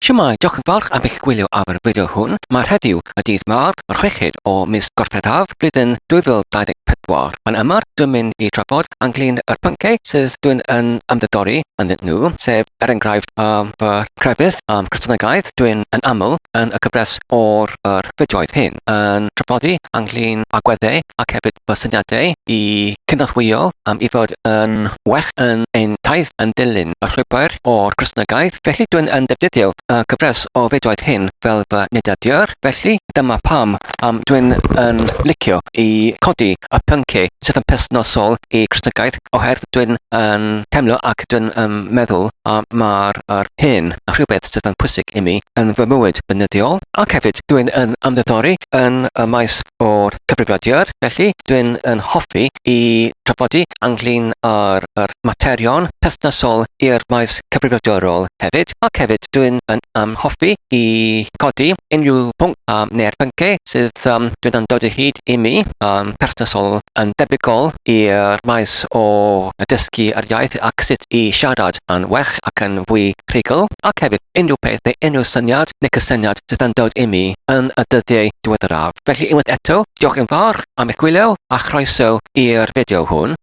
Shwmae, diolch yn fawr am eich gwylio ar yr fideo hwn. Mae'r heddiw, y dydd Mawrth, yr chweched o mis Gorffennaf, blwyddyn 2024. Fan yma, dwi'n mynd i trafod ynglyn yr pynciau sydd dwi'n yn ymddiddori ynddyn nhw, sef, er enghraifft, fy crefydd am Gristnogaeth. Dwi'n yn aml yn y cyfres o'r yr fideoedd hyn yn trafodi ynglyn agweddau ac hefyd fy syniadau i cynorthwyo i fod yn well yn ein taith yn dilyn y llwybr o'r Gristnogaeth. Felly dwi'n yn defnyddio y cyfres o fideoedd hyn fel fy nyddiadur, felly dyma pam dwi'n yn licio i codi y pynciau sydd yn perthnasol i Gristnogaeth, oherwydd dwi'n yn teimlo ac dwi'n yn meddwl mae'r yr hyn a rhywbeth sydd yn pwysig i mi yn fy mywyd beunyddiol. Ac hefyd dwi'n yn ymddiddori yn y maes o'r cyfrifiadur, felly dwi'n yn hoffi i trafodi ynglyn â'r yr materion perthnasol i'r maes cyfrifiadurol hefyd, ac hefyd dwi'n yn um, hoffi i codi unrhyw pwnc um, neu'r pynciau sydd um, dwi'n yn dod o hyd i mi um, perthnasol yn debygol i'r maes o dysgu yr iaith ac sut i siarad yn well ac yn fwy rhugl, ac hefyd unrhyw peth neu unrhyw syniad neu cysyniad sydd yn dod i mi yn y dyddiau diweddaraf. Felly unwaith eto, diolch yn fawr am eich gwylio a chroeso i'r fideo hwn.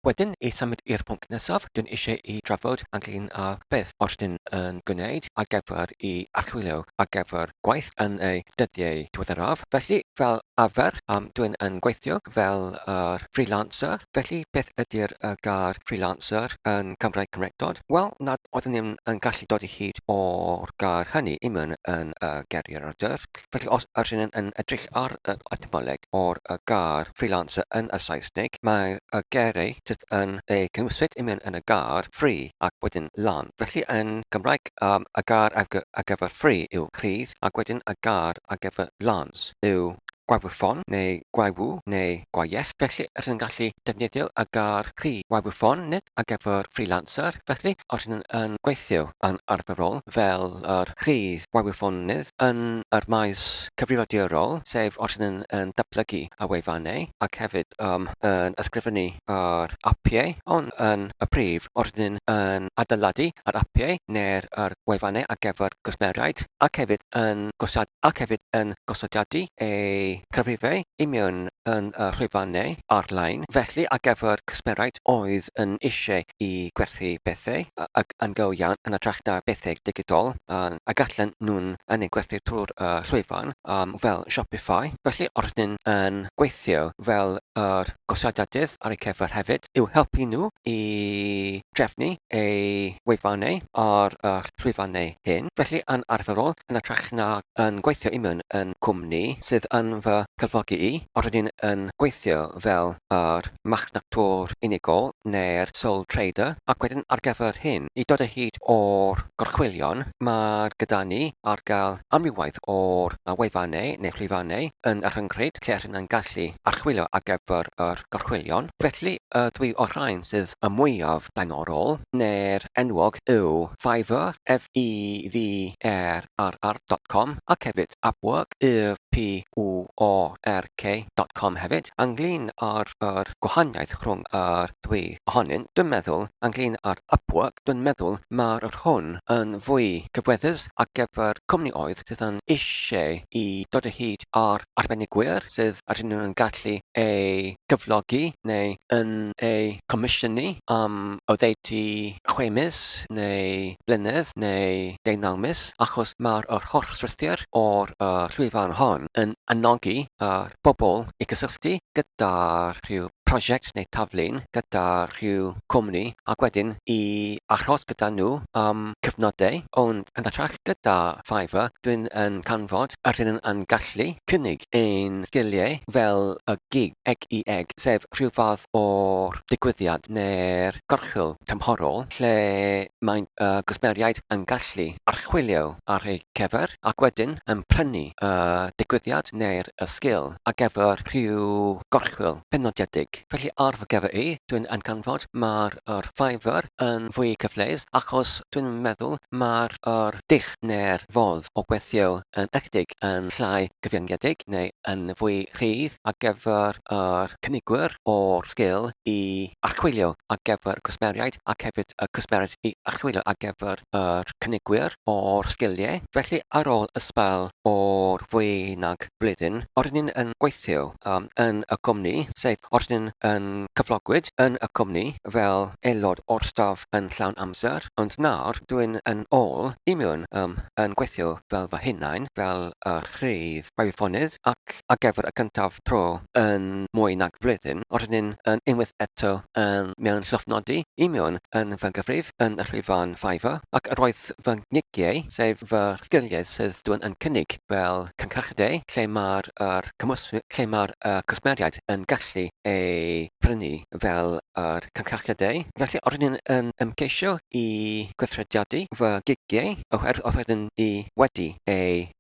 Wedyn, i symud i'r pwnc nesaf, dwi'n eisiau i drafod ynglyn â beth rydyn yn gwneud ar gyfer i archwilio ar gyfer gwaith yn y dyddiau diweddaraf. Felly, fel arfer, dwi'n yn gweithio fel yr freelancer. Felly, beth ydy'r gair freelancer yn Cymraeg Cymreictod? Wel, nad oeddwn i'n yn gallu dod i hyd o'r gair hynny i mewn yn y geiriadur. Felly os ydyn yn edrych ar yr etymoleg o'r gair freelancer yn y Saesneg, mae'r geiriau sydd yn eu cynwysfyd i mewn yn y gair free ac wedyn lan. Felly yn Gymraeg y gair ar gyfer free yw rhydd ac wedyn y gair ar gyfer lance yw gwaywffon neu gwayw neu gwayell. Felly rydyn yn gallu defnyddio y gair rhydd waywffon nid ar gyfer freelancer. Felly os ydyn yn gweithio yn arferol fel yr rhydd waywffonydd yn yr maes cyfrifiadurol, sef os ydyn yn datblygu y wefannau ac hefyd yn ysgrifennu yr apiau, ond yn y prif os ydyn yn adeiladu yr apiau neu'r yr wefannau ar gyfer cwsmeriaid ac hefyd yn gosod ac hefyd yn gosodiadu eu cyfrifau i mewn yn y llwyfannau ar-lein. Felly ar gyfer cwsmeriaid oedd yn eisiau i gwerthu bethau ac yn go iawn yn hytrach na bethau digidol a gallen nhw'n yn ei gwerthu trwy'r llwyfan fel Shopify. Felly os ydyn yn gweithio fel yr gosodiadydd ar eu cyfer hefyd i'w helpu nhw i drefnu eu wefannau ar y llwyfannau hyn. Felly yn arferol yn hytrach na yn gweithio i mewn yn cwmni sydd yn fy cyflogi i, os ydyn yn gweithio fel yr marchnatwr unigol neu'r sole trader, ac wedyn ar gyfer hyn, i dod o hyd o'r gorchwylion, mae gyda ni ar gael amrywiaeth o'r wefannau neu llwyfannau yn y rhyngrwyd lle rydyn ni'n gallu archwilio ar gyfer yr gorchwylion. Felly, y dwy o'r rhain sydd y mwyaf blaenorol neu'r enwog yw Fiverr, F-I-V-E-R-R dot com, ac hefyd Upwork, U-P-W-O-R-K dot com hefyd. Ynglyn â'r yr gwahaniaeth rhwng yr ddwy ohonynt, dwi'n meddwl, ynglyn â'r Upwork, dwi'n meddwl mae'r yr hwn yn fwy cyfweddus ar gyfer cwmnioedd sydd yn eisiau i dod o hyd ar arbenigwyr sydd ydyn nhw'n gallu eu cyflogi neu yn eu comisiynu am oddeutu chwe mis neu blynedd neu deunaw mis, achos mae'r yr holl strwythur o'r y llwyfan hon yn anogi yr bobl i gysylltu gyda rhyw prosiect neu taflun gyda rhyw cwmni ac wedyn i aros gyda nhw am cyfnodau, ond yn hytrach gyda Fiverr dwi'n yn canfod rydyn yn gallu cynnig ein sgiliau fel y gig eg i eg, sef rhyw fath o'r digwyddiad neu'r gorchwyl tymhorol lle mae y gwsmeriaid yn gallu archwilio ar eu cyfer ac wedyn yn prynu y digwyddiad neu'r y sgil ar gyfer rhyw gorchwyl penodedig. Felly ar fy gyfer i, dwi'n yn canfod mae'r yr Fiverr yn fwy cyfleus achos dwi'n meddwl mae'r yr dull neu'r fodd o gweithio yn ychydig yn llai cyfyngedig neu yn fwy rhydd ar gyfer yr cynigwyr o'r sgil i archwilio ar gyfer cwsmeriaid ac hefyd y cwsmeriaid i archwilio ar gyfer yr cynigwyr o'r sgiliau. Felly ar ôl ysbail o'r fwy nag blwyddyn, oeddwn i'n yn gweithio yn y cwmni, sef oeddwn yn cyflogwyd yn y cwmni fel aelod o'r staff yn llawn amser, ond nawr dwi'n yn ôl i mewn yn gweithio fel fy hunain, fel y rhydd gwaywffonydd, ac ar gyfer y cyntaf tro yn mwy nag blwyddyn, oeddwn i'n yn unwaith eto yn mewn llofnodi i mewn yn fy nghyfrif yn y llwyfan Fiverr, ac roedd fy ngigiau, sef fy sgiliau sydd dwi'n yn cynnig fel cynhyrchiadau lle mae'r yr lle mae'r y cwsmeriaid yn gallu ei prynu fel yr cynhyrchiadau. Felly oeddwn i'n yn ymgeisio i gweithrediadu fy gigiau oherwydd oeddwn i wedi ei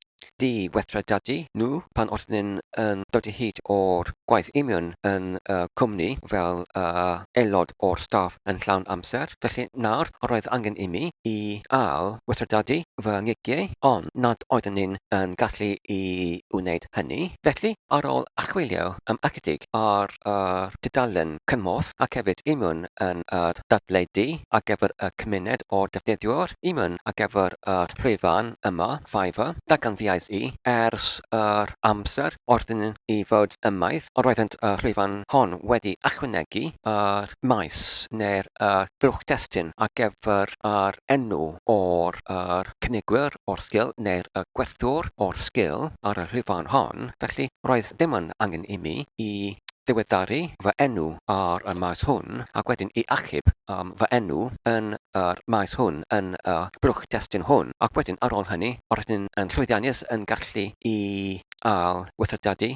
di-weithredadu nhw pan oeddwn i'n yn dod i hyd o'r gwaith union yn y cwmni fel aelod o'r staff yn llawn amser. Felly nawr roedd angen i mi i ail weithredadu fy ngigiau ond nad oeddwn i'n yn gallu i wneud hynny. Felly ar ôl archwilio am ychydig ar yr tudalen cymorth ac hefyd union yn yr dadleudy ar gyfer y cymuned o'r defnyddwyr, union ar gyfer yr llwyfan yma, Fiverr, darganfuais i, ers yr amser oeddwn i fod ymaith, roeddent y llwyfan hon wedi ychwanegu yr maes neu'r blwch testun ar gyfer yr enw o'r yr cynigwyr o'r sgil neu'r y gwerthwr o'r sgil ar y llwyfan hon, felly roedd ddim yn angen i mi i ddiweddaru fy enw ar y maes hwn ac wedyn i achub fy enw yn yr maes hwn yn y blwch testun hwn ac wedyn ar ôl hynny roeddwn yn llwyddiannus yn gallu i ail weithredu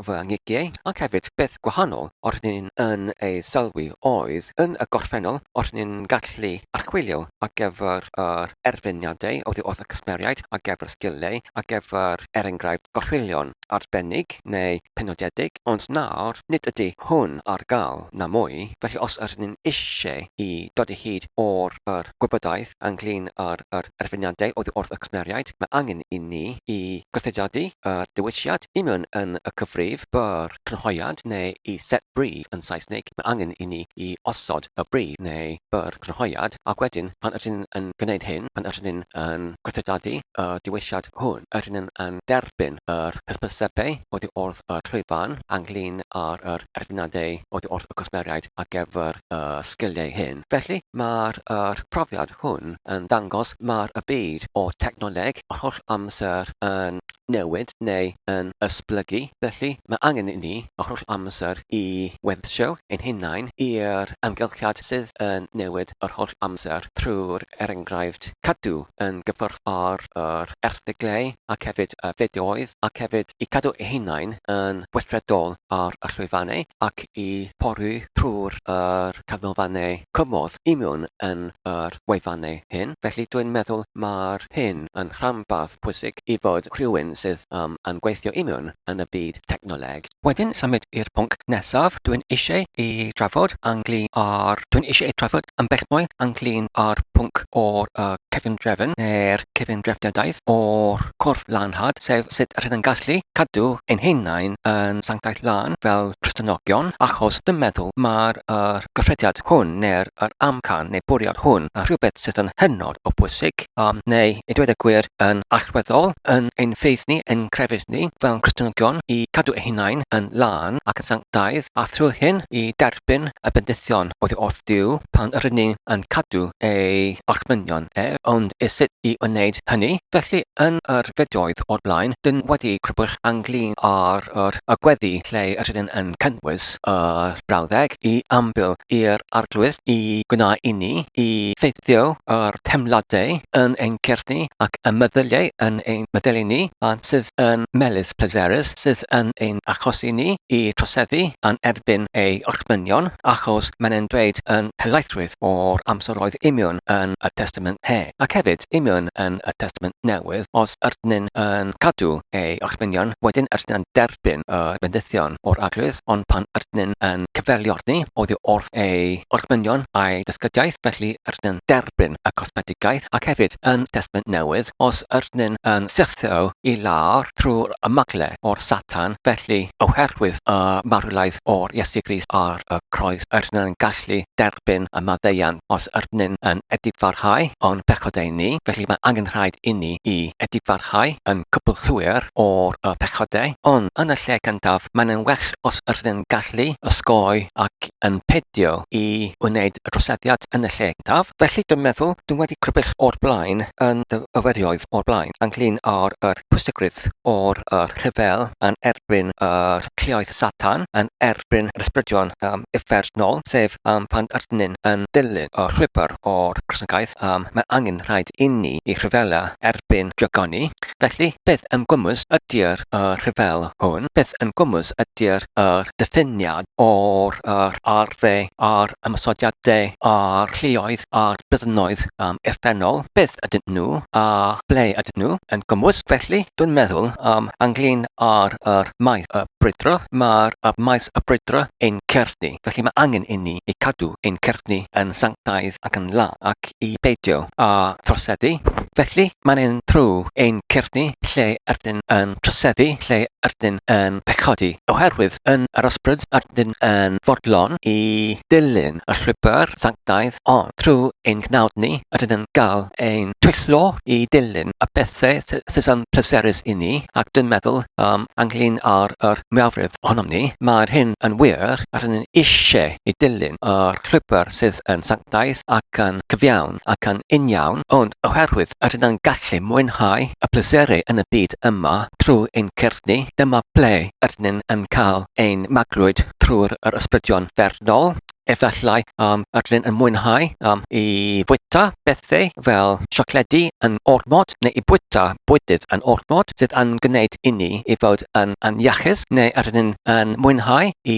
fy ngigiau ac hefyd beth gwahanol roeddwn yn ei sylwi oedd yn y gorffennol roeddwn i'n gallu archwilio ar gyfer yr erfyniadau oddi wrth y cwsmeriaid ar gyfer sgiliau ar gyfer er enghraifft gorchwylion arbennig neu penodedig, ond nawr nid ydy hwn ar gael na mwy, felly os ydyn ni'n eisiau i dod i hyd o'r yr gwybodaeth ynglyn â'r yr erfyniadau oddi wrth y cwsmeriaid, mae angen i ni i gweithredu y dewisiad union yn y cyfrif byr crynhoiad neu i set brief yn Saesneg, mae angen i ni i osod y brief neu byr crynhoiad ac wedyn pan ydyn ni'n yn gwneud hyn, pan ydyn ni'n yn gweithredu y dewisiad hwn, ydyn ni'n yn derbyn yr hysbysebau oddi wrth y llwyfan ynglŷn â'r yr erfyniadau oddi wrth y cwsmeriaid ar gyfer y sgiliau hyn. Felly, mae'r yr profiad hwn yn dangos mae'r y byd o technoleg yr holl amser yn newid neu yn esblygu, felly mae angen i ni yr holl amser i weddisio ein hunain i'r amgylchiad sydd yn newid yr holl amser trwy'r er enghraifft cadw yn gyffwrdd â'r yr erthyglau ac hefyd y fideoedd ac hefyd i cadw eu hunain yn weithredol ar y llwyfannau ac i pori trwy'r yr canolfannau cymorth imiwn yn yr wefannau hyn. Felly dwi'n meddwl mae'r hyn yn rhanbarth pwysig i fod rhywun sydd yn gweithio imiwn yn y byd technoleg. Wedyn symud i'r pwnc nesaf dwi'n eisiau ei drafod ynglyn â'r... Dwi'n eisiau ei trafod yn bell mwy ynglyn â'r pwnc o'r y cyfundrefn neu'r cyfundrefniadaeth o'r corff lanhad, sef sut rydyn yn gallu cadw ein hunain yn sanctaidd lân fel Cristnogion, achos dwi'n meddwl mae'r yr gyffrediad hwn neu'r yr amcan neu bwriad hwn yn rhywbeth sydd yn hynod o bwysig, neu i dweud y gwir yn allweddol yn ein ffydd ni, ein crefydd ni fel Cristnogion i cadw eu hunain yn lân ac yn sanctaidd, a thrwy hyn i derbyn y bendithion oddi wrth Duw pan rydyn ni yn cadw ei orchmynion ef, ond i sut i wneud hynny? Felly, yn yr fideoedd o'r blaen, dyn wedi crybwyll ynglyn â'r yr y gweddi lle rydyn yn cynnwys y brawddeg i ambil i'r Arglwydd i gwna i ni i ffeithio yr teimladau yn ein cyrff ni ac y meddyliau yn ein meddyliau ni, a sydd yn melys pleserus sydd yn ein achosi ni i troseddu yn erbyn ei orchmynion, achos mae'n e'n dweud yn helaethrwydd o'r amseroedd imiwn yn y Testament Hen, ac hefyd imiwn yn y Testament Newydd, os ydyn yn cadw ei orchmynion, wedyn ydyn yn derbyn y bendithion o'r Arglwydd, ond pan ydyn yn cyfeiliorni oddi wrth ei orchmynion a'i dysgediaeth, felly ydyn yn derbyn y cosmedigaeth, ac hefyd yn Testament Newydd, os ydyn yn syrthio i lawr trwy'r ymagle o'r Satan, felly oherwydd y marwolaeth o'r Iesu Grist ar y croes, ydyn yn gallu derbyn y maddeuant os ydyn yn edifarhau o'n pechodau ni, felly mae angenrhaid inni i edifarhau yn cwbl llwyr o'r y pechodau, ond yn y lle cyntaf, mae'n yn well os ydyn yn gallu osgoi ac yn peidio i wneud y troseddiad yn y lle cyntaf. Felly dwi'n meddwl, dwi'n wedi crybwyll o'r blaen yn fy myfyrioedd o'r blaen ynglyn â'r yr pwysigrwydd o'r yr rhyfel yn erbyn yr lluoedd Satan, yn erbyn yr ysbrydion um, uffernol, sef um, pan ydyn ni'n yn dilyn y llwybr o'r Cristnogaeth, um, mae angen rhaid inni i rhyfela erbyn drygoni. Felly, beth yn gwmws ydy'r y rhyfel hwn? Beth yn gwmws ydy'r yr diffiniad o'r yr arfe a'r ymosodiadau a'r lluoedd a'r byddinoedd um, uffernol? Beth ydyn nhw a ble ydyn nhw yn gymwys? Felly, dwi'n meddwl um, ynglyn â'r yr maes y brwydro, mae'r y maes y brwydro ein cyrff ni. Felly mae angen inni i cadw ein cyrff ni yn sanctaidd ac yn lân ac i beidio â throseddu. Felly, mae'n ein trwy ein cyrff ni lle ydyn yn troseddu, lle ydyn yn pechodi, oherwydd yn yr ysbryd ydyn yn fodlon i dilyn y llwybr sanctaidd, ond trwy ein gnawd ni ydyn yn gael ein twyllo i dilyn y pethau sydd yn pleserus i ni, ac dwi'n meddwl um, ynglyn â'r yr mwyafrif ohonom ni, mae'r hyn yn wir, ydyn ni'n eisiau i dilyn yr llwybr sydd yn sanctaidd ac yn cyfiawn ac yn uniawn, ond oherwydd ydyn yn gallu mwynhau y pleserau yn y byd yma trwy ein cyrff ni, dyma ble ydyn ni'n yn cael ein maglwyd trwy'r yr ysbrydion fernol. Efallai um, ydyn ni'n yn mwynhau um, i fwyta bethau fel siocledi yn ormod neu i bwyta bwydydd yn ormod sydd yn gwneud inni i fod yn aniachus, neu ydyn ni'n yn mwynhau i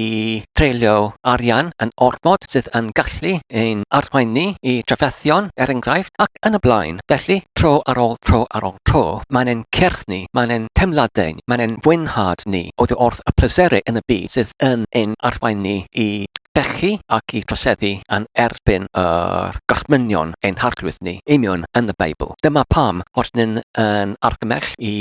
treulio arian yn ormod sydd yn gallu ein arwain ni i drafferthion, er enghraifft, ac yn y blaen. Felly, tro ar ôl tro ar ôl tro, mae'n ein cyrch ni, mae'n ein teimladau ni, mae'n ein fwynhad ni oddi wrth y pleserau yn y byd sydd yn ein arwain ni i bechu ac i troseddu yn erbyn yr gorchmynion ein Harglwydd ni, union yn y Beibl. Dyma pam fod ni'n yn argymell i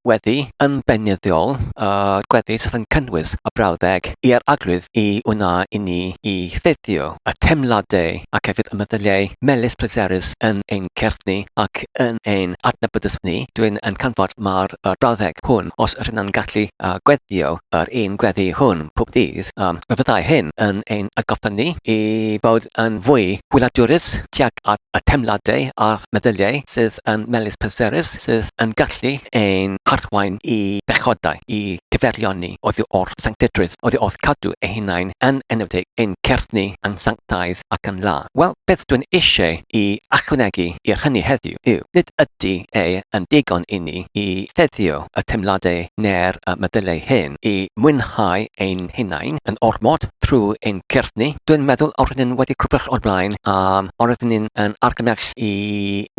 weddi yn beunyddiol, y gweddi sydd yn cynnwys y brawddeg i'r Arglwydd i wna i ni i ffeithio y teimladau ac hefyd y meddyliau melys pleserus yn ein cyrff ni ac yn ein adnabyddus ni. Dwi'n yn canfod mae'r brawddeg hwn, os ydyn nhw'n gallu gweddio yr un gweddi hwn pob dydd, fe fyddai hyn yn ein atgoffa ni i fod yn fwy gwyliadwrus tuag at y teimladau a'r meddyliau sydd yn melys pleserus, sydd yn gallu ein harwain i bechodau, i gyfeirion ni oddi wrth sanctidrwydd, oddi wrth cadw eu hunain, yn enwedig ein cyrff ni yn sanctaidd ac yn lân. Wel, beth dwi'n eisiau i ychwanegu i'r hynny heddiw yw, nid ydy e yn digon inni i ffeddio y teimladau neu'r meddyliau hyn, i mwynhau ein hunain yn ormod trwy ein cyrff ni. Dwi'n meddwl oedden ni'n wedi crybwyll o'r blaen am oedden ni'n yn argymell i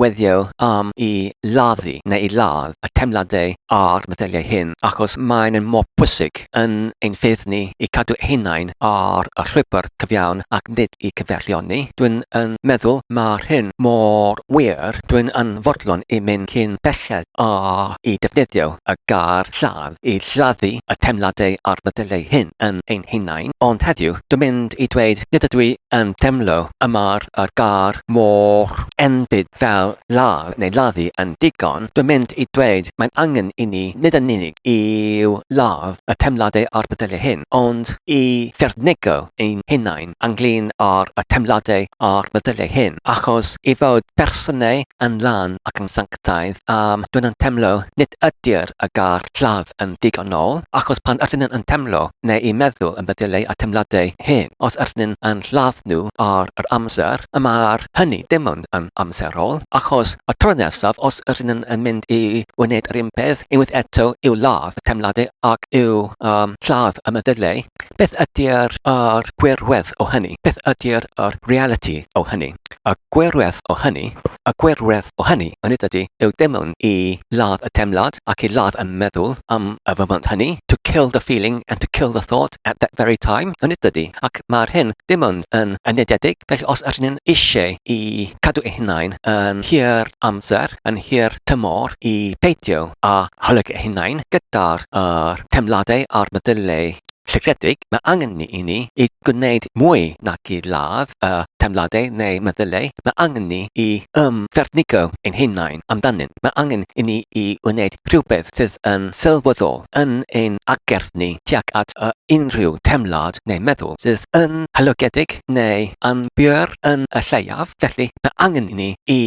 weddio am i laddu neu i ladd y teimladau a'r meddyliau hyn, achos maen nhw'n mor bwysig yn ein ffydd ni i cadw ein hunain ar y llwybr cyfiawn ac nid i cyfeilioni. Dwi'n yn meddwl mae'r hyn mor wir, dwi'n yn fodlon i mynd cyn belled â i defnyddio y gair lladd i lladdu y teimladau a'r meddyliau hyn yn ein hunain, ond heddiw dwi'n mynd i dweud nid ydw i yn teimlo y mae'r yr gair mor enbyd fel lladd neu laddu yn digon, dwi'n mynd i dweud mae'n angen i ni nid yn unig i'w ladd y teimladau a'r meddyliau hyn, ond i ffyrnigo ein hunain ynglyn â'r y teimladau a'r meddyliau hyn, achos i fod personau yn lân ac yn sanctaidd, um, dwi'n yn teimlo nid ydy'r y gair lladd yn ddigonol, achos pan ydyn yn teimlo neu i meddwl y meddyliau a teimladau teimladau hyn, os ydyn ni'n yn lladd nhw ar yr amser, y mae'r hynny dim ond yn amserol, achos y tro nesaf os ydyn ni'n yn mynd i wneud yr un peth unwaith eto i'w ladd y teimladau ac i'w um, lladd y meddyliau, beth ydy'r yr gwirwedd o hynny? Beth ydy'r yr realiti o hynny? Y gwirwedd o hynny, y gwirwedd o hynny, onid ydy, yw dim ond i ladd y teimlad ac i ladd y meddwl am y foment hynny, to kill the feeling and to kill the thought at that very time, onid ydy? Ac mae'r hyn dim ond yn anededig, felly os ydyn ni'n eisiau i cadw eu hunain yn hir amser, yn hir tymor, i peidio â halogi eu hunain gyda'r yr teimladau a'r meddyliau llygredig, mae angen i ni i gwneud mwy nag i ladd y teimladau neu meddyliau, mae angen ni i ymffernigo ein hunain amdanynt. Mae angen i ni i wneud rhywbeth sydd yn sylweddol yn ein agerdd ni tuag at y unrhyw teimlad neu meddwl sydd yn halogedig neu yn bur yn y lleiaf, felly mae angen i ni i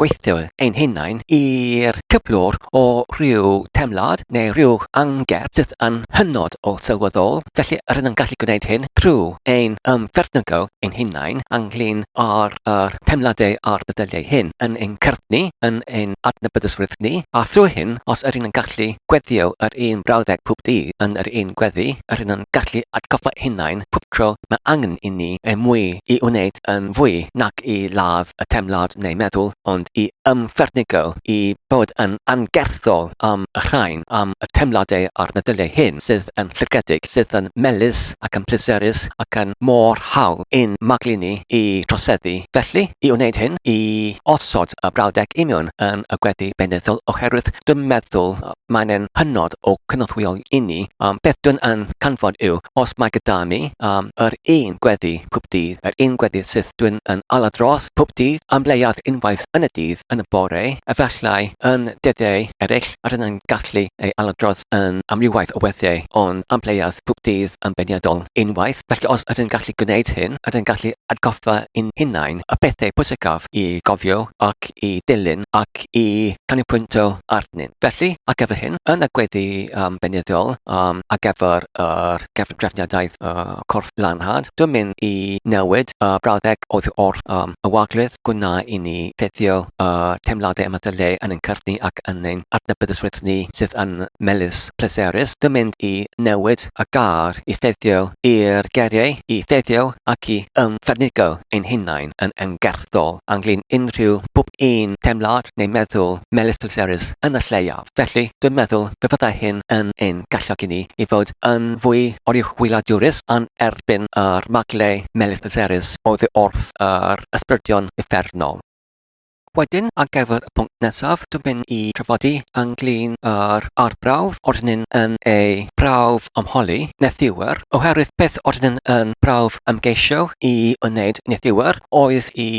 gweithio ein hunain i'r cyflwr o rhyw teimlad neu rhyw angerdd sydd yn hynod o sylweddol, felly rydyn yn gallu gwneud hyn trwy ein ymffertnygo ein hunain ynglyn â'r yr teimladau a'r meddyliau hyn yn ein cyrff ni, yn ein adnabyddusrwydd ni, a thrwy hyn, os ydyn yn gallu gweddio yr un brawddeg pob dydd yn yr un gweddi, ydyn yn gallu atgoffa hunain pob tro mae angen i ni er mwy i wneud yn fwy nag i ladd y teimlad neu meddwl, ond i ymffyrnigo, i fod yn angerddol am y rhain, am y teimladau a'r meddyliau hyn sydd yn llygredig, sydd yn melys ac yn pleserus ac yn mor hawdd i'n maglu ni i troseddu. Felly, i wneud hyn, i osod y brawddeg union yn y gweddi beunyddiol oherwydd dwi'n meddwl mae'n yn hynod o cynorthwyol i ni. Beth dwi'n yn canfod yw, os mae gyda mi yr un gweddi pob dydd, yr un gweddi sydd dwi'n yn ailadrodd pob dydd, am leiaf unwaith yn y dydd, yn y bore, efallai yn dyddiau eraill, a rydyn yn gallu ei ailadrodd yn amrywaith o weithiau, ond am leiaf pob dydd yn beirniadol unwaith. Felly os ydyn yn gallu gwneud hyn, ydyn yn gallu atgoffa ein hunain y pethau pwysicaf i gofio ac i dilyn ac i canolbwyntio arnyn. Felly, ar gyfer hyn, yn y gweddi um, beunyddiol um, ar gyfer yr gefn-drefniadaeth uh, corff lanhad, dwi'n mynd i newid y brawddeg oddi wrth um, y waglydd gwna i ni ffeithio y teimladau yma ddylai yn ein cyrff ni ac yn ein adnabyddusrwydd ni sydd yn melys pleserus. Dwi'n mynd i newid y gair i ffeithio i'r geiriau, i ffeithio ac i ymffernigo ein hunain yn angerddol ynglyn unrhyw bob un teimlad neu meddwl melys pleserus yn y lleiaf. Felly, dwi'n meddwl fe fyddai hyn yn ein galluogi ni i fod yn fwy oruchwyliadwrus yn erbyn yr magle melys pleserus oddi wrth yr ysbrydion uffernol. Wedyn, ar gyfer y pwnc nesaf, dwi'n mynd i trafodi ynglyn â'r arbrawf oedden ni'n yn ei prawf ymholi neithiwr, oherwydd beth oedden ni'n yn prawf ymgeisio i wneud neithiwr oedd i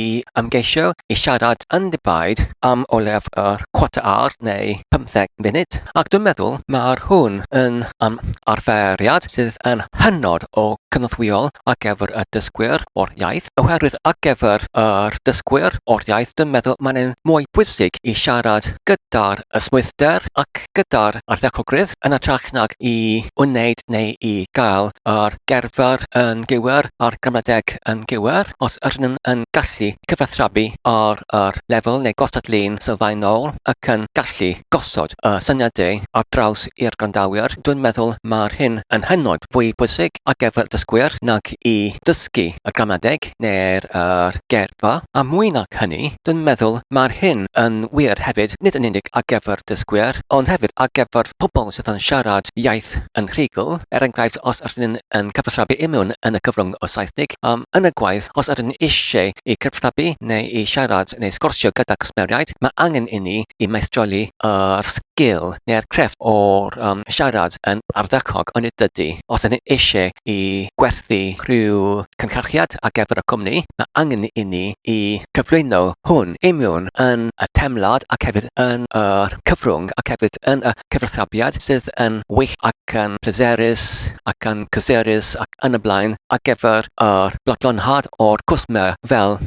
ymgeisio i siarad yn ddibaid am o leiaf yr cwarter awr neu 15 munud, ac dwi'n meddwl mae'r hwn yn am arferiad sydd yn hynod o cynorthwyol ar gyfer y dysgwyr o'r iaith, oherwydd ar gyfer yr dysgwyr o'r iaith, dwi'n meddwl mae'n yn mwy bwysig i siarad gyda'r ysmwythder ac gyda'r ardderchogrwydd yn hytrach nag i wneud neu i gael yr gerfyr yn gywir a'r gramadeg yn gywir. Os ydyn nhw'n yn gallu cyfathrebu ar yr lefel neu gostad lun sylfaenol ac yn gallu gosod y syniadau ar draws i'r gwrandawyr, dwi'n meddwl mae'r hyn yn hynod fwy pwysig ar gyfer dysgwyr nag i ddysgu y gramadeg neu'r yr geirfa, a mwy nag hynny, dwi'n meddwl mae'r hyn yn wir hefyd nid yn unig ar gyfer dysgwyr, ond hefyd ar gyfer pobl sydd yn siarad iaith yn rhugl, er enghraifft os ydyn yn cyfathrebu imiwn yn y cyfrwng o Saesneg, yn y gwaith, os ydyn eisiau i cyfathrebu neu i siarad neu sgwrsio gyda cwsmeriaid, mae angen i ni i meistroli yr sgil neu'r crefft o'r um, siarad yn ardderchog, onid dydy? Os ydyn eisiau i gwerthu rhyw cynhyrchiad ar gyfer y cwmni, mae angen i ni i cyflwyno hwn imiwn yn y temlad ac hefyd yn yr cyfrwng ac hefyd yn y cyfathrebiad sydd yn wych ac yn pleserus ac yn cysurus ac yn y blaen ar gyfer yr bodlonhad o'r cwsmer fel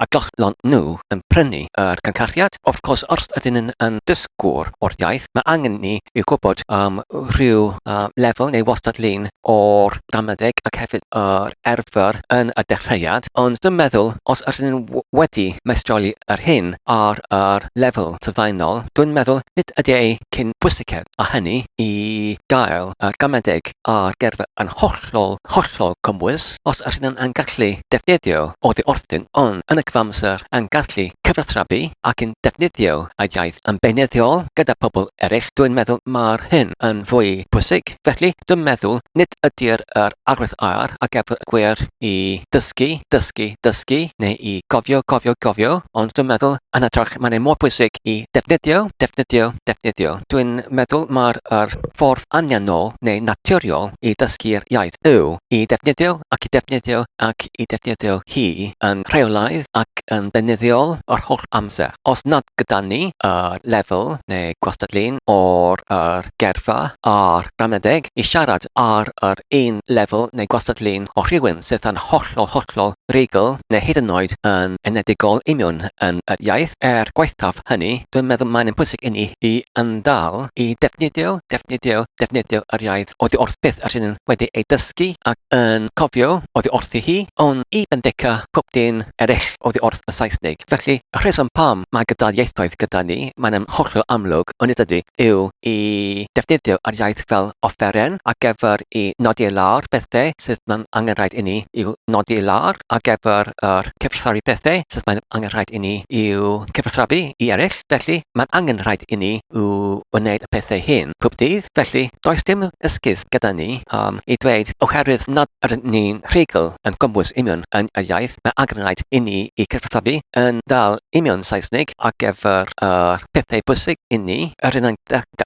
a gallon nhw yn prynu yr cyncarchiad. Of course, os ydyn nhw'n yn dysgwr o'r iaith, mae angen ni i gwybod um, rhyw uh, lefel neu wastad lun o'r ramadeg ac hefyd yr erfer yn y dechreuad, ond dwi'n meddwl os ydyn nhw wedi meistroli yr hyn ar yr lefel sylfaenol, dwi'n meddwl nid ydy ei cyn bwysiced a hynny i gael yr gramadeg a'r gerfa yn hollol, hollol cymwys, os ydyn nhw'n gallu defnyddio oddi wrthyn, ond yn y cyfamser yn gallu cyfathrebu ac yn defnyddio y iaith yn beunyddiol gyda pobl eraill, dwi'n meddwl mae'r hyn yn fwy pwysig. Felly, dwi'n meddwl nid ydy'r yr arwydd air ar gyfer y gwir i dysgu, dysgu, dysgu, neu i gofio, gofio, gofio, ond dwi'n meddwl yn hytrach mae'n mor bwysig i defnyddio, defnyddio, defnyddio. Dwi'n meddwl mae'r yr ffordd anianol neu naturiol i ddysgu'r iaith yw i defnyddio ac i defnyddio ac i defnyddio hi yn rheolaidd ac yn beunyddiol yr holl amser. Os nad gyda ni y lefel neu gwastad-lun o'r yr gerfa a'r gramadeg i siarad ar yr un lefel neu gwastad-lun o rhywun sydd yn hollol hollol rugl neu hyd yn oed yn enedigol union yn yr iaith, er gwaethaf hynny, dwi'n meddwl mae'n bwysig inni i yn dal i defnyddio, defnyddio, defnyddio yr iaith oddi wrth beth yr ydyn wedi ei dysgu ac yn cofio oddi wrthi hi, ond i benthyca pob dim eraill oddi wrth y Saesneg. Felly, y rheswm pam mae gyda ieithoedd gyda ni, mae'n yn hollol amlwg, onid ydy, yw i defnyddio yr iaith fel offeren ar gyfer i nodi i lawr bethau sydd mae'n angenrhaid inni i'w nodi i lawr, ar gyfer yr cyfathrebu pethau sydd mae'n angenrhaid inni i'w cyfathrebu i eraill. Felly, mae'n angenrhaid inni i'w wneud y pethau hyn pob dydd. Felly, does dim esgus gyda ni um, i dweud oherwydd nad ydyn ni'n rhugl yn gymwys union yn y iaith, mae angenrhaid inni i cyfathrebu yn dal union Saesneg ar gyfer yr pethau pwysig inni, yr yn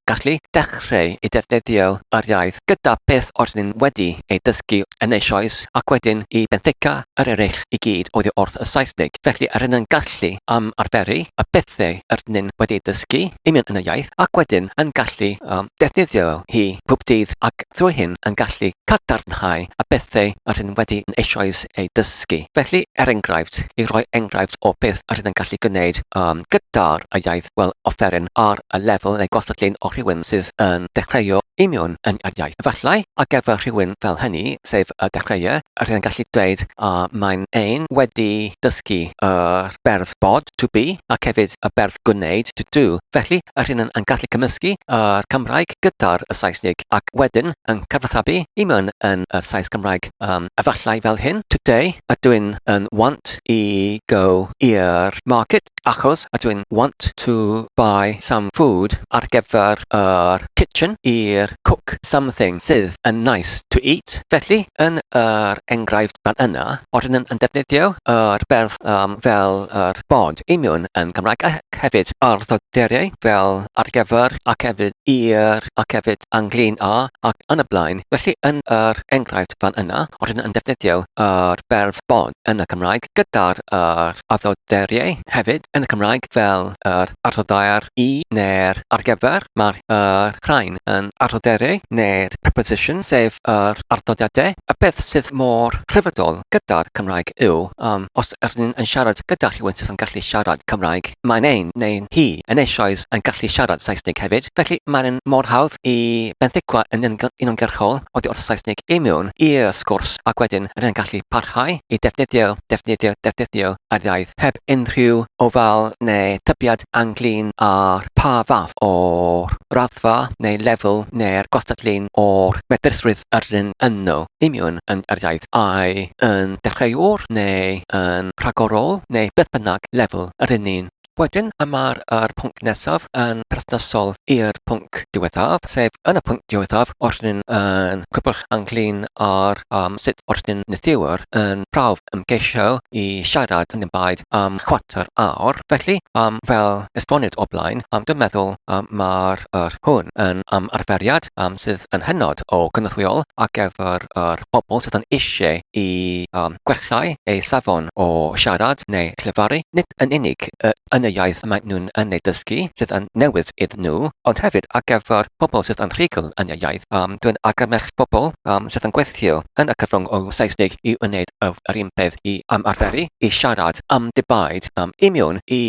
gallu dechrau i defnyddio yr iaith gyda beth oedden ni'n wedi ei dysgu yn eisoes ac wedyn i benthyca yr eraill i gyd oddi wrth y Saesneg. Felly yr yn gallu am arferu y pethau yr ydyn wedi ei dysgu union yn y iaith ac wedyn yn gallu um, defnyddio hi pob dydd ac thrwy hyn yn gallu cadarnhau y pethau yr ydyn wedi eisoes ei dysgu. Felly, er enghraifft, i roi enghraifft o beth yr ydyn yn gallu gwneud um, gyda'r iaith wel offeryn ar y lefel neu gwastadlun o rhywun sydd yn dechreuo union yn yr iaith. Efallai, ar gyfer rhywun fel hynny, sef y dechreuau, yr ydyn yn gallu dweud a mae'n ein wedi dysgu yr berf bod, to be, ac hefyd y berf gwneud, to do. Felly, yr hyn yn gallu cymysgu yr Cymraeg gyda'r y Saesneg ac wedyn yn cyfathrebu i mewn yn y Sais Cymraeg um, efallai fel hyn. Today, ydw i'n yn want i go i'r market achos ydw i'n want to buy some food ar gyfer yr kitchen i'r cook something sydd yn nice to eat. Felly, yn yr enghraifft fan yna, oedden yn defnyddio yr berf um, fel yr bod union yn Cymraeg a hefyd arddoderiau fel ar gyfer ac hefyd i'r ac hefyd ynglyn â ac yn y blaen. Felly yn yr enghraifft fan yna, rydyn yn defnyddio yr berf bod yn y Cymraeg gyda'r yr arddoderiau hefyd yn y Cymraeg fel yr arddoddair i neu'r ar gyfer. Mae'r yr rhain yn arddoderiau neu'r preposition, sef yr arddodiadau. Y peth sydd mor rhyfeddol gyda'r Cymraeg yw um, os ydyn ni'n siarad gyda rhywun sydd yn gallu siarad Cymraeg, mae'n ein neu hi yn eisoes yn gallu siarad Saesneg hefyd, felly mae'n mor hawdd i benthyca yn uniongyrchol oddi wrth y Saesneg i mewn i'r sgwrs ac wedyn rydyn yn gallu parhau i defnyddio, defnyddio, defnyddio yr iaith heb unrhyw ofal neu tybiad ynglyn â'r pa fath o'r raddfa neu lefel neu'r gwastadlun o'r medrusrwydd yr ydyn yno union yn yr iaith, ai yn dechreuwr neu yn rhagorol neu beth bynnag lefel yr ydyn ni'n. Wedyn y mae'r yr pwnc nesaf yn perthnasol i'r pwnc diwethaf, sef yn y pwnc diwethaf oeddwn yn crybwyll ynglyn â'r um, sut oeddwn neithiwr yn prawf ymgeisio i siarad yn ymbaid am chwarter awr. Felly, um, fel esboniad o blaen, um, dwi'n meddwl um, mae'r yr hwn yn um, arferiad um, sydd yn hynod o gynorthwyol ar gyfer yr bobl sydd yn eisiau i um, gwellâu eu safon o siarad neu llefaru, nid yn unig yn yn y iaith y maen nhw'n yn ei dysgu sydd yn newydd iddyn nhw, ond hefyd ar gyfer pobl sydd yn rhugl yn y iaith. Um, dwi'n argymell pobl um, sydd yn gweithio yn y cyfrwng o Saesneg i wneud yr un peth i ymarferu i siarad am debaid um, i mewn i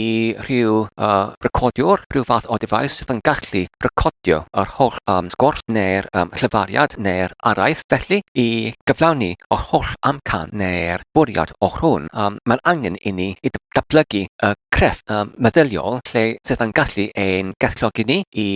rhyw uh, recordiwr, rhyw fath o device sydd yn gallu recordio yr holl um, sgwrs neu'r um, llefariad neu'r araith. Felly, i gyflawni yr holl amcan neu'r bwriad o hwn, um, mae'n angen i ni i datblygu y crefft um, meddyliol lle sydd yn gallu ein galluogi ni i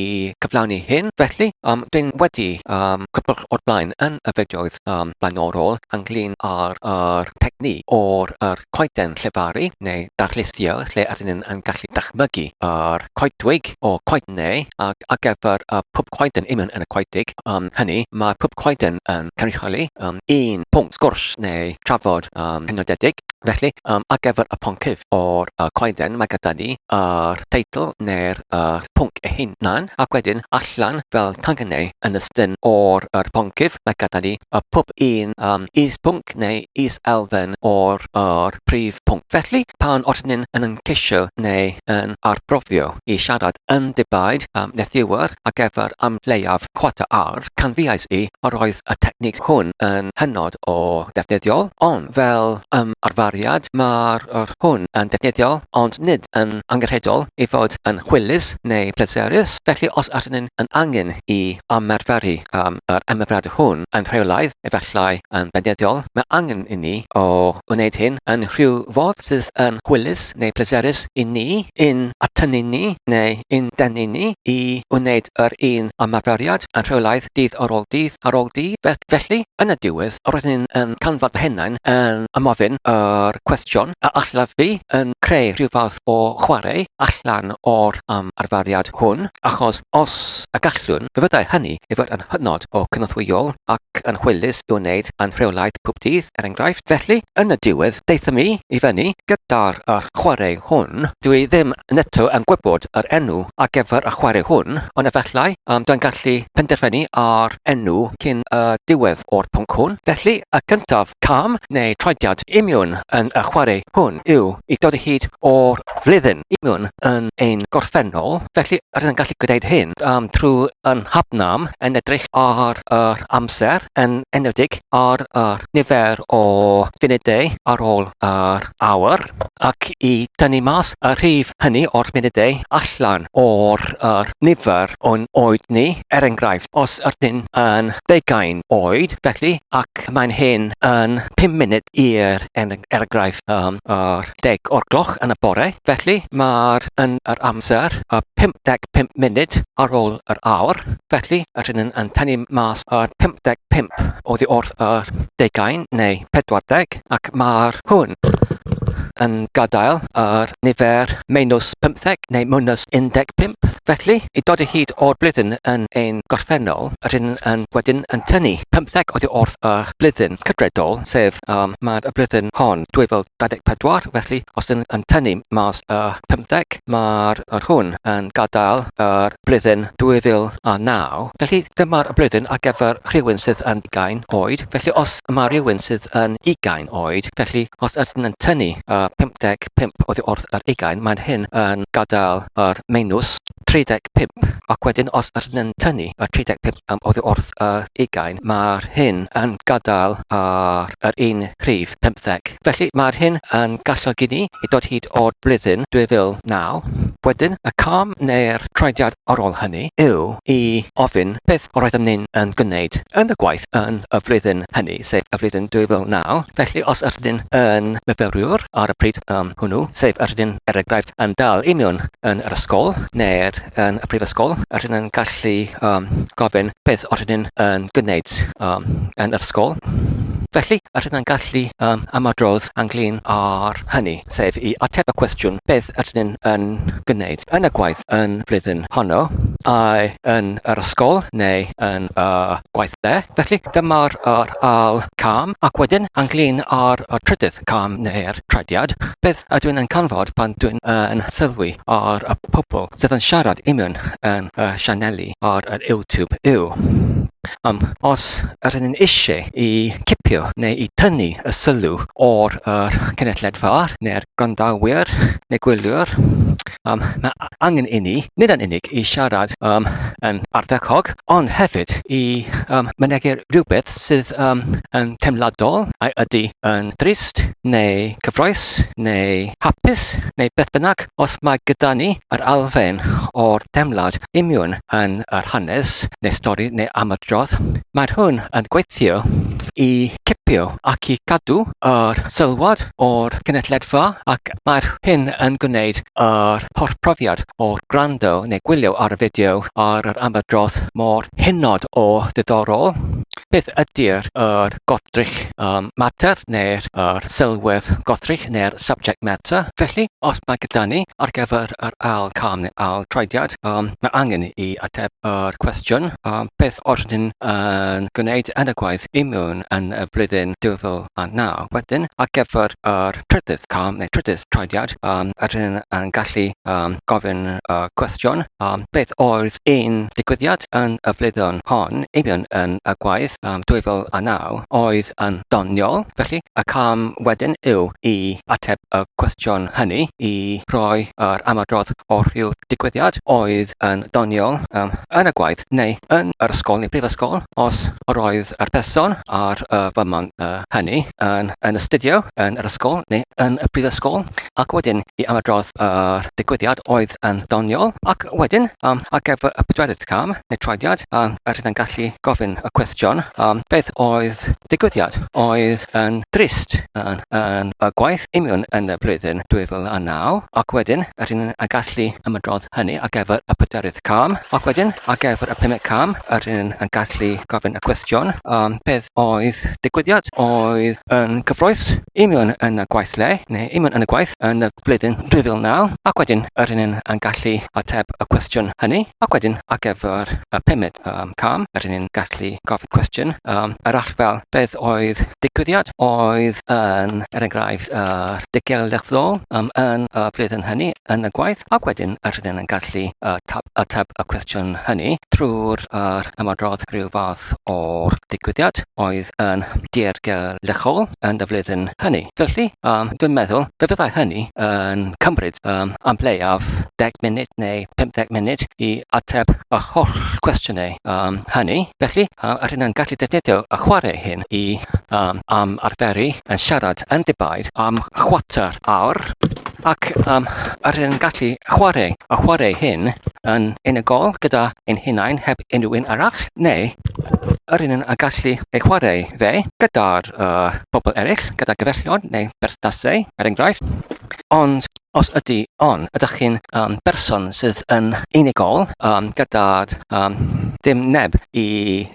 gyflawni hyn. Felly, um, dwi'n wedi um, crybwyll o'r blaen yn y fideoedd um, blaenorol ynglyn â'r yr technique o'r yr coeden llefaru neu darlithio lle ydyn ni'n yn gallu dychmygu yr coedwig o coednau ac ar gyfer y pob coeden union yn y coedig um, hynny mae pob coeden yn cynrychioli um, un pwnc sgwrs neu trafod um, penodedig. Felly, um, ar gyfer y poncyf o'r uh, coeden mae gyda ni yr teitl neu'r uh, pwnc ei hunan ac wedyn allan fel tangynnau yn ystyn o'r yr poncyf mae gyda ni y pob un um, is-bwnc neu is-elfen o'r yr prif pwnc. Felly, pan oeddwn ni'n yn ceisio neu yn arbrofio i siarad yn ddibaid am neithiwr ar gyfer am leiaf chwarter awr, canfuais i yr oedd y technique hwn yn hynod o ddefnyddiol, ond fel ymarferiad mae'r yr hwn yn ddefnyddiol ond nid yn angenrheidiol i fod yn hwylus neu pleserus. Felly os ydyn ni'n yn angen i ymarferu um, yr ymarferiad hwn yn rheolaidd, efallai yn ddefnyddiol, mae angen i ni o wneud hyn yn rhyw fodd sydd yn hwylus neu pleserus i ni, yn atynnu ni neu yn denu ni i wneud yr un ymarferiad yn rheolaidd dydd ar ôl dydd ar ôl dydd. Felly, yn y diwedd, roeddwn i'n yn canfod fy hunain yn ymofyn yr cwestiwn a allaf fi yn creu rhyw fath o chwarae allan o'r ymarferiad hwn, achos os y gallwn, fe fyddai hynny i fod yn hynod o cynorthwyol ac yn hwylus i'w wneud yn rheolaidd pob dydd, er enghraifft. Felly, yn y diwedd, daethom i i fyny gyda'r yr chwarae hwn. Dwi ddim yn eto yn gwybod yr enw ar gyfer y chwarae hwn, ond efallai um, dwi'n gallu penderfynu ar enw cyn y diwedd o'r pwnc hwn. Felly, y cyntaf cam neu troediad imiwn yn y chwarae hwn yw i dod o hyd o'r flwyddyn imiwn yn ein gorffennol. Felly, rydyn yn gallu gwneud hyn um, trwy yn hapnam yn edrych ar yr amser, yn enwedig ar yr nifer o funudau ar ôl yr awr, ac i dynnu mas y rhif hynny o'r munudau allan o'r yr nifer o'n oed ni. Er enghraifft, os ydyn yn deugain oed, felly, ac mae'n hyn yn 5 munud i'r er enghraifft um, yr 10 o'r gloch yn y bore, felly mae'r yn yr amser y 55 munud ar ôl yr awr, felly rydyn yn, yn tynnu mas yr 55 oddi wrth yr deugain neu 40, ac mae'r hwn yn gadael yr nifer minus 15 neu minus 15. Felly, i dod o hyd o'r blwyddyn yn ein gorffennol, rydyn yn wedyn yn tynnu 15 oddi wrth y blwyddyn cydredol, sef um, mae'r blwyddyn hon 2024, felly os ydyn yn tynnu mas y 15, mae'r yr hwn yn gadael yr blwyddyn 2009. Felly dyma'r blwyddyn ar gyfer rhywun sydd yn ugain oed. Felly os mae rhywun sydd yn ugain oed, felly os ydyn yn tynnu y 55 oddi wrth yr ugain, mae'n hyn yn gadael yr minus 35. Ac wedyn os ydyn yn tynnu y 35 oddi wrth y ugain, mae'r hyn yn gadael yr, yr un rhif 15. Felly mae'r hyn yn galluogi ni i dod hyd o'r blwyddyn 2009. Wedyn, y cam neu'r troediad ar ôl hynny yw i ofyn beth roeddem ni'n yn gwneud yn y gwaith yn y flwyddyn hynny, sef y flwyddyn 2009. Felly, os ydyn yn myfyriwr ar y pryd um, hwnnw, sef ydyn er enghraifft yn dal i mewn yn yr ysgol neu'r yn y prifysgol, ydyn yn gallu um, gofyn beth ydyn yn gwneud um, yn yr ysgol. Felly, ydyn yn gallu um, ymadrodd ynglyn â'r hynny, sef i ateb y cwestiwn beth ydyn yn gwneud yn y gwaith yn flwyddyn honno, ai yn yr ysgol neu yn y gwaith le. Felly, dyma'r yr ail cam, ac wedyn ynglyn â'r y trydydd cam neu'r trediad, beth ydw i'n canfod pan dwi'n yn sylwi ar y pobl sydd yn siarad union yn y sianeli ar yr YouTube yw um, os ydyn ni'n eisiau i cipio neu i tynnu y sylw o'r yr cynulleidfa neu'r gwrandawyr neu gwylwyr. Mae angen i ni, nid yn unig i siarad yn ardderchog, ond hefyd i mynegi rhywbeth sydd yn teimladol, a ydy yn drist neu cyffrous neu hapus neu beth bynnag, os mae gyda ni yr elfen o'r teimlad imiwn yn yr hanes neu stori neu ymadrodd, mae hwn yn gweithio i cipio ac i gadw yr sylwad o'r gynulleidfa ac mae'r hyn yn gwneud yr holl profiad o'r gwrando neu gwylio ar y fideo ar yr ymadrodd mor hynod o ddiddorol. Beth ydy'r yr goddrych mater neu'r yr sylwedd goddrych neu'r subject matter? Felly, os mae gyda ni ar gyfer yr ail cam neu ail troediad, mae angen i ateb yr cwestiwn, beth oeddwn yn gwneud yn y gwaith imiwn yn y flwyddyn 2009? Wedyn, ar gyfer yr trydydd cam neu trydydd troediad, rydyn yn gallu gofyn y cwestiwn, beth oedd un digwyddiad yn y flwyddyn hon, union yn y gwaith 2009, oedd yn ddoniol? Felly, y cam wedyn yw i ateb y cwestiwn hynny, i roi yr ymadrodd o rhyw digwyddiad oedd yn ddoniol yn y gwaith neu yn yr ysgol neu brifysgol, os yr oedd yr person ar y foment hynny yn yn astudio yn yr ysgol neu yn y brifysgol, ac wedyn i ymadrodd yr digwyddiad oedd yn ddoniol, ac wedyn ar gyfer y pedwerydd cam neu troediad, rydyn yn gallu gofyn y cwestiwn, beth oedd digwyddiad oedd yn drist yn, yn y gwaith union yn y flwyddyn 2009, ac wedyn rydyn yn gallu ymadrodd hynny ar gyfer y pedwerydd cam, ac wedyn ar gyfer y pumed cam rydyn yn gallu gofyn y cwestiwn, beth oedd digwyddiad oedd yn gyffrous union yn y gweithle neu union yn y gwaith yn y flwyddyn 2009, ac wedyn rydyn yn gallu ateb y cwestiwn hynny, ac wedyn ar gyfer y pumed cam, rydyn ni'n gallu gofyn cwestiwn arall fel beth oedd digwyddiad oedd yn, er enghraifft, yr digellyddol yn y flwyddyn hynny yn y gwaith, ac wedyn rydyn ni'n gallu ateb y cwestiwn hynny trwy'r ymadrodd rhyw fath o'r digwyddiad oedd yn dirgelychol yn y flwyddyn hynny. Felly, dwi'n meddwl fe fyddai hynny yn cymryd am leiaf 10 munud neu 15 munud i ateb y holl cwestiynau hynny. Felly, rydyn yn gallu defnyddio y chwarae hyn i am arferu yn siarad yn ddibaid am chwarter awr, ac rydyn yn gallu chwarae y chwarae hyn yn unigol gyda ein hunain heb unrhyw un arall, neu rydyn yn gallu ei chwarae fe gyda'r bobl eraill, gyda gyfeillion neu berthnasau, er enghraifft. Ond os ydy on, ydych chi'n berson sydd yn unigol gyda'r dim neb i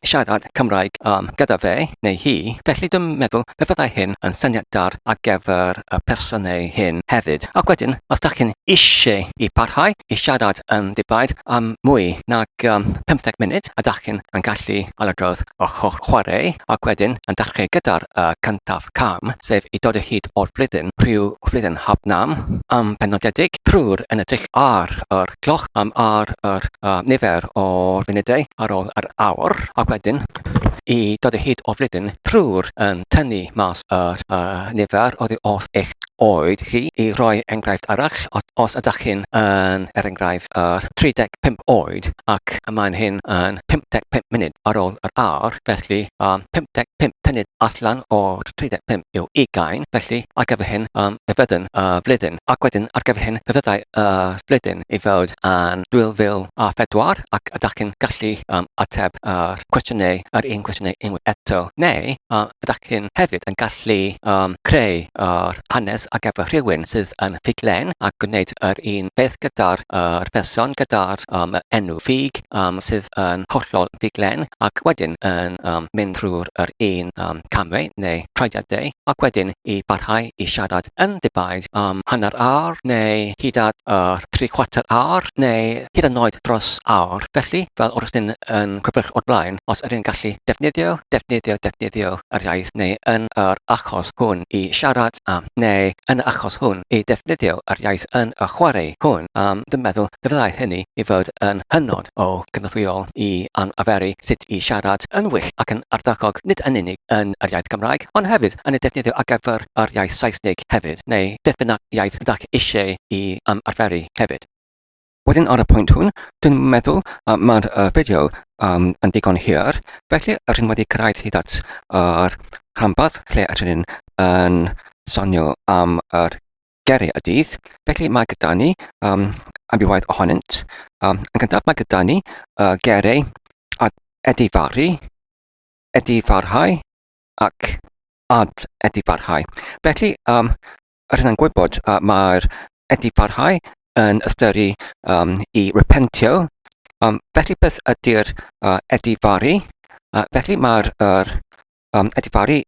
siarad Cymraeg gyda fe neu hi, felly dwi'n meddwl fe fyddai hyn yn syniad da ar gyfer y personau hyn hefyd. Ac wedyn, os dych chi'n eisiau i parhau i siarad yn ddibaid am mwy nag 15 munud, a dych chi'n yn gallu ailadrodd yr holl chwarae, ac wedyn yn dechrau gyda'r cyntaf cam, sef i dod o hyd o'r flwyddyn, rhyw flwyddyn hap nam, am penodedig, trwy'r yn edrych ar yr cloch am ar yr nifer o funudau ar ôl yr awr, ac wedyn i dod o hyd o'r flwyddyn trwy'r yn tynnu mas yr nifer oddi wrth eich oed chi. I roi enghraifft arall, os ydych chi'n yn, er enghraifft, yr 35 oed ac y mae'n hyn yn 55 munud ar ôl yr awr, felly 55 tynnu allan o'r 35 yw ugain, felly ar gyfer hyn fe fyddwn y flwyddyn, ac wedyn ar gyfer hyn fe fyddai y flwyddyn i fod yn 2004, ac ydych chi'n gallu ateb yr cwestiynau, yr un cwestiynau unwaith eto, neu ydych chi'n hefyd yn gallu creu yr hanes ar gyfer rhywun sydd yn ffuglen a gwneud yr un peth gyda'r yr person gyda'r enw ffug sydd yn hollol ffuglen, ac wedyn yn mynd drwy'r yr un camau neu troediadau, ac wedyn i barhau i siarad yn ddibaid am hanner awr neu hyd at yr tri chwarter awr neu hyd yn oed dros awr. Felly, fel oeddwn yn crybwyll o'r blaen, os ydyn ni'n gallu defnyddio defnyddio, defnyddio, defnyddio yr iaith neu yn yr achos hwn i siarad am, neu yn y achos hwn i defnyddio yr iaith yn y chwarae hwn, um, dwi'n meddwl y byddai hynny i fod yn hynod o gynorthwyol i arferu sut i siarad yn wych ac yn ardderchog nid yn unig yn yr iaith Gymraeg ond hefyd yn ei defnyddio ar gyfer yr iaith Saesneg hefyd neu beth bynnag iaith ydach eisiau i arferu hefyd. Wedyn ar y pwynt hwn, dwi'n meddwl uh, mae'r uh, fideo um, yn digon hir, felly yr hyn wedi cyrraedd hyd at yr rhanbarth lle ydyn ni'n yn sonio am yr geiriau y dydd. Felly mae gyda ni um, amrywiaeth ohonynt. Um, yn gyntaf mae gyda ni uh, geiriau a edifaru, edifarhau ac ad edifarhau. Felly, um, Rydyn ni'n gwybod uh, mae'r edifarhau yn ystyru um, i repentio. Um, felly beth ydy'r uh, edifaru? Uh, felly mae'r er, um, edifaru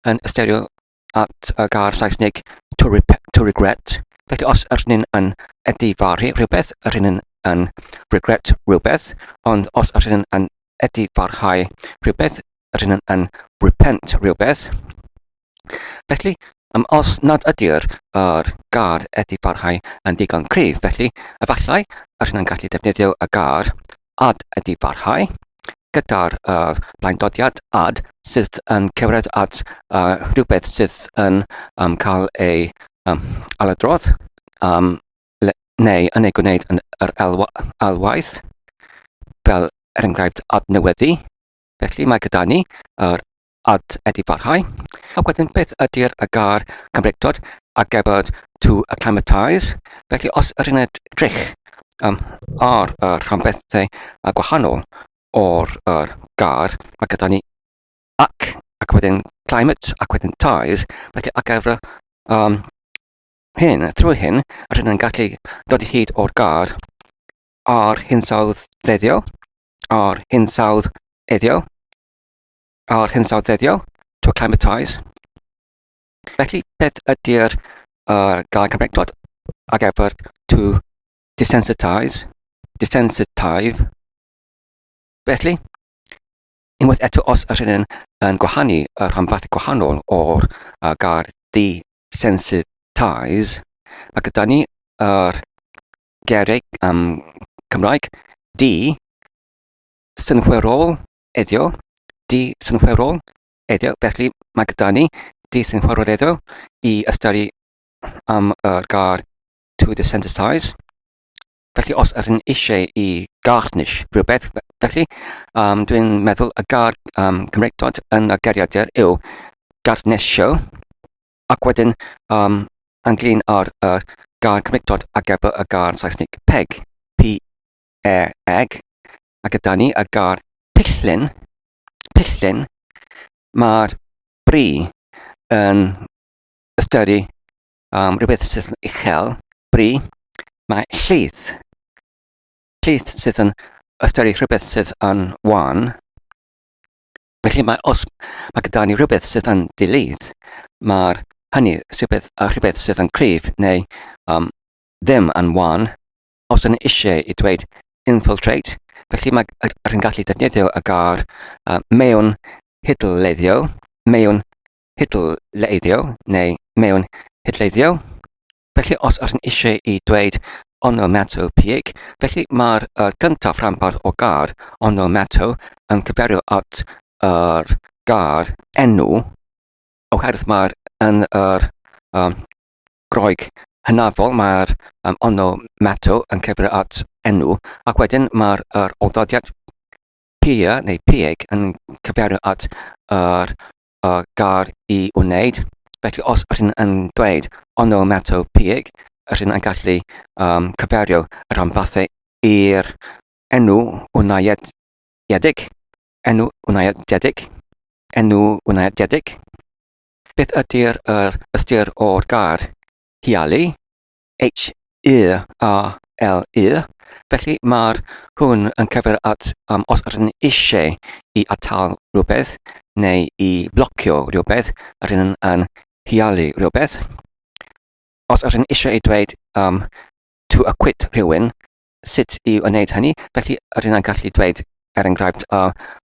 yn ystyrio at y gair Saesneg to, rep to regret. Felly os ydyn ni'n yn edifaru rhywbeth, ydyn ni'n yn regret rhywbeth, ond os ydyn ni'n yn edifarhau rhywbeth, ydyn ni'n yn repent rhywbeth. Felly, um, os nad ydy'r er gair edifarhau yn ddigon cryf, felly efallai yr hynna'n gallu defnyddio y gair ad edifarhau gyda'r uh, blaendodiad ad sydd yn cyfeirio at uh, rhywbeth sydd yn um, cael ei um, ailadrodd um, le, neu yn ei gwneud yn yr alwaith, fel er enghraifft adnewyddu. Felly mae gyda ni yr at edifarhau. Ac wedyn beth ydy'r y gair Cymreictod ar gyfer to acclimatise? Felly os yr un edrych um, ar y rhanbarthau gwahanol o'r yr gair, mae gyda ni ac, ac wedyn climate, ac wedyn ties, felly ar gyfer um, hyn, trwy hyn, rydyn yn gallu dod i hyd o'r gair ar hinsawdd ddeddio, ar hinsawdd eddio, ar hinsawdd ddeddiol, to acclimatise. Felly, beth ydy'r uh, gair Cymreictod ar gyfer to desensitise, desensitize. Felly, unwaith eto os ydyn yn, yn gwahanu y rhanbarth gwahanol o'r uh, gair desensitize, mae gyda ni yr geiriau um, Cymraeg di synhwyrol eddio, di synhwyrol eddio, felly mae gyda ni di synhwyrol eddio i ystyru am yr gair to desensitize. Felly os ydyn eisiau i garnish rhywbeth, felly um, dwi'n meddwl y gair um, Cymreictod yn y geiriadur yw garnesio, ac wedyn um, ynglyn â'r uh, gair Cymreictod ar gyfer y gair Saesneg peg, P-E-G, a gyda ni y gair pillyn, pillyn, mae'r bri yn ystyru um, rhywbeth sydd yn uchel, bri, mae llith, llith sydd yn ystyru rhywbeth sydd yn wan. Felly mae os mae gyda ni rhywbeth sydd yn dilydd, mae'r hynny rhywbeth, rhywbeth sydd yn cryf neu um, ddim yn wan, os yn eisiau i dweud infiltrate, felly mae yr yn gallu defnyddio y gair uh, mewn hidleiddio, mewn hidleiddio neu mewn hidleiddio. Felly os ydyn eisiau i dweud onomatopoeic, felly mae'r uh, gyntaf rhanbarth o gair onomato yn cyfeirio at yr gair enw, oherwydd mae'r yn yr um, Groeg hynafol mae'r um, onomato yn cyfeirio at enw, ac wedyn mae'r yr oldodiad pia neu pieg yn cyfeirio at yr uh, gair i wneud. Felly os ydyn yn dweud onomato pieg, ydyn yn gallu um, cyfeirio y rhanbarthau i'r enw wnaediedig, enw wnaediedig, enw wnaediedig. Beth ydy'r yr ystyr o'r gair hialu? H-I-A-L-U. Felly mae'r hwn yn cyfer at um, os ydyn ni eisiau i atal rhywbeth neu i blocio rhywbeth, ydyn yn, yn hialu rhywbeth. Os ydyn ni eisiau i dweud um, to acquit rhywun, sut i wneud hynny, felly ydyn ni'n gallu dweud, er enghraifft,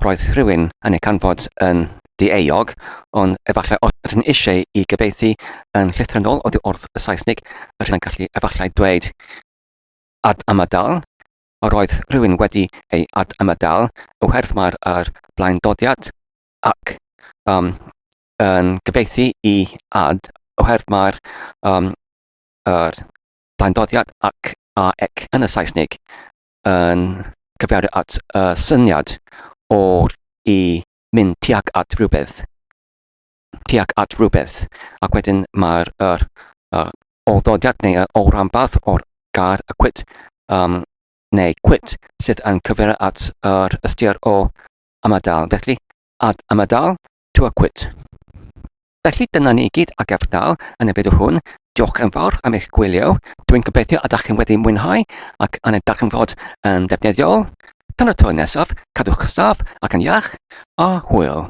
roedd rhywun yn ei canfod yn dieuog, ond efallai os ydyn eisiau i gyfieithu yn llythrennol oddi wrth y Saesneg, rydyn yn gallu efallai dweud ad ymadal, yr oedd rhywun wedi ei ad ymadal oherwydd mae'r er blaendoddiad ac um, yn gyfieithu i ad oherwydd mae'r um, yr blaendoddiad ac a ec yn y Saesneg yn cyfeirio at y syniad o'r i mynd tuag at rhywbeth, tuag at rhywbeth, ac wedyn mae'r yr, yr ôl-ddodiad neu yr ôl-ranbarth o'r gair acquit um, neu quit sydd yn cyfeirio at yr ystyr o ymadael. Felly, ad ymadael, to acquit. Felly dyna ni i gyd ar gyfer nawr yn y fideo hwn. Diolch yn fawr am eich gwylio. Dwi'n gobeithio ydych chi'n wedi mwynhau ac yn y darganfod yn ddefnyddiol. Tan y tro nesaf, cadwch saff ac yn iach, a hwyl.